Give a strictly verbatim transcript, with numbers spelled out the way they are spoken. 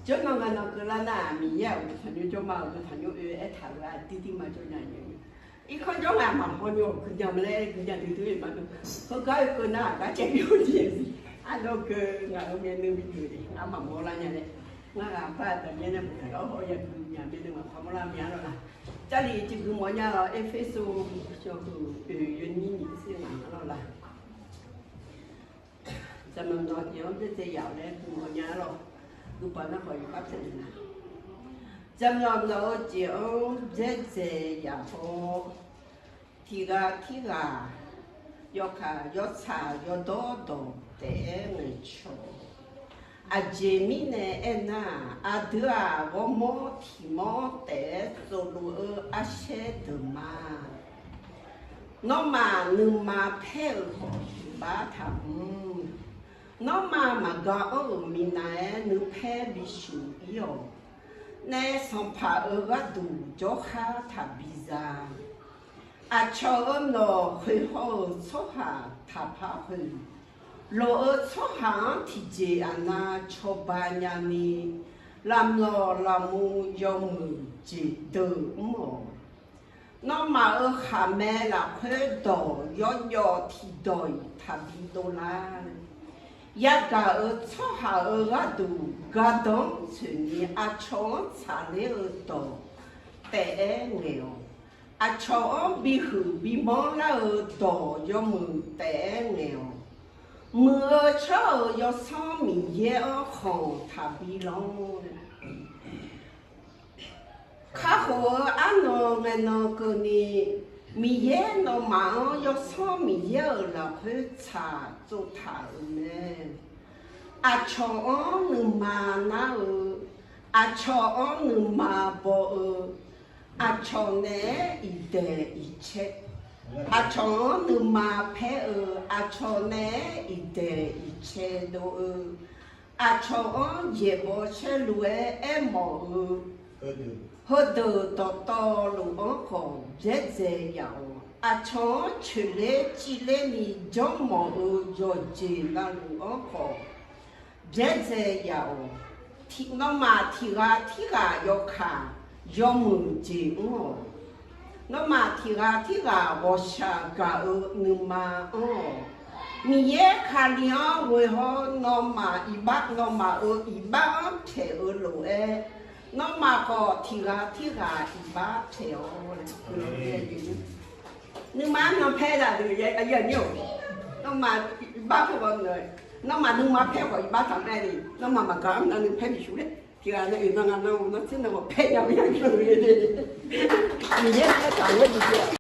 Jawrnan ngae nan keuvlar nar-aq, Miqyaer-aq uqduq tanqnymr jawr ma, uqduq tanqnymr oe-aer taq-eu-aq, dirdir ma jawr nya-eu. Irkanr jawr ngae aqmaq hawr nymr-awq, guiqnya ma laer guiqnya duidui-eu ma deuq. Heugar oe keuv nar-aq, gar caev bi-awr jeq-a siq. Arlawr keuv ngaq-euq myavnuiv bi deuq-eu, ngar maqmawr lar nya laer. Ngar ghaq bar-aq daqyaer nae maqtaq-awr, hawr ya guiqnya myavnuiv maqpar mawr lar mya lawr laq. Jarlif tiq guiq mawf nya-awq. Erpersu yawhuiq oeq yawnyir nyiq tser ngaq-anr lawr laq. Jaqmyawf nawq-anr byaerdzae yaf-awq laer guiq mawf nya lawr. Guiqbanq narkhawf iqbax pyaeqnaeq-a. Jaqmyawf nawq-eu jeq-anr byaerdzae yaf-awr, tiq ghaq tirghaq yawkaq yawtsaq yawdawr dawq taef-aer ngaeqcawq. Aqjeq mirnae aernar-aq, aqdui-aq ghawrmawr tiq mawr taef-aer tsovluf-eu arshaer deuq ma. Nawmaf nuima paer-euq khawf iqbax taqmr. Nawmaf maqga anr-euq minav-aer nuipaer bishuf ir-awq. Nae sanqpaq-euq gharduq jawrkhar taqbi za. Aqcawq-euq nawq khoeqhaw-euq tsawrhaq taqpar khoeq. Loq-eu tsawrhaq-anr tiqjeq aqnav cawba nyani, lafmyawf lafmu yawmuiq jeq deuq mr-awq. Nawmaf-euq khaqmae lafkhoer dawq yawjawf tiqdawq-iq taqbi dovlar. Yagaq-euq tsawrhaq-euq gharduq gardanr tsoeqni aqcawq-anr tsaqler-eu dawq taef-aer ngaeq-awq. Aqcawq-anr bihuiq bimanr lar-eu dawq yawmuiq taef-aer ngaeq-awq. Muiq-eu tsawr-euq Yawsanr Miqyaer-anr khanq taqbi lanr. Kakhof-eu arnan ngaenan keuvni, Miqyaer nawmaf-anr Yawsanr Miqyaer-euq lafkhoer tsaq tsovtaq-euq mae. Aqcawq-anr nuima nar-eu, aqcawq-anr nuima baw-eu, aqcawq naeq-aer iqdaeq iqcae, aqcawq-anr nuima paer-eu, aqcawq naeq-aer iqdaeq iqcae dov-eu, aqcawq-anr jeqbaw saerlu-aer aermawf-eu, heudeuq dawqtawvluf-anr khawf byaerdzae yaf-awq. Aqcawq-anr coeqler civler ni janrmawf-eu yawqjeq navluf-anr khawf byaerdzae yaf-awq. Nawmaf tiq ghaq tirghaq yawkaq yawmuiq jeq mr-awq. Nawmaf tiq ghaq tirghaq ghawqshaq gaq-eu nuima anr-awq. Miqyaer Kali-anr ghoe hawr nawmaf iqbax, nawmaf-euq iqbax-anr pyaeq-eu lof-aer, nawmaf khawf tiq ghaq tirghaq iqbax pyaeq-awq. Nuima-anr nan paer daq deuq, nawmaf iqbax paer khawf, nawmaf nuima paer khawf iqbax taq mae ni, nawmaf maqgaq-anr nan nuipaer bishuf laer tiq ghaq nae oeq nan ngaq nan-eu nan tser nan khawf paer nya-eu ya. Miqyaer nae aertaq-eu-aer jeq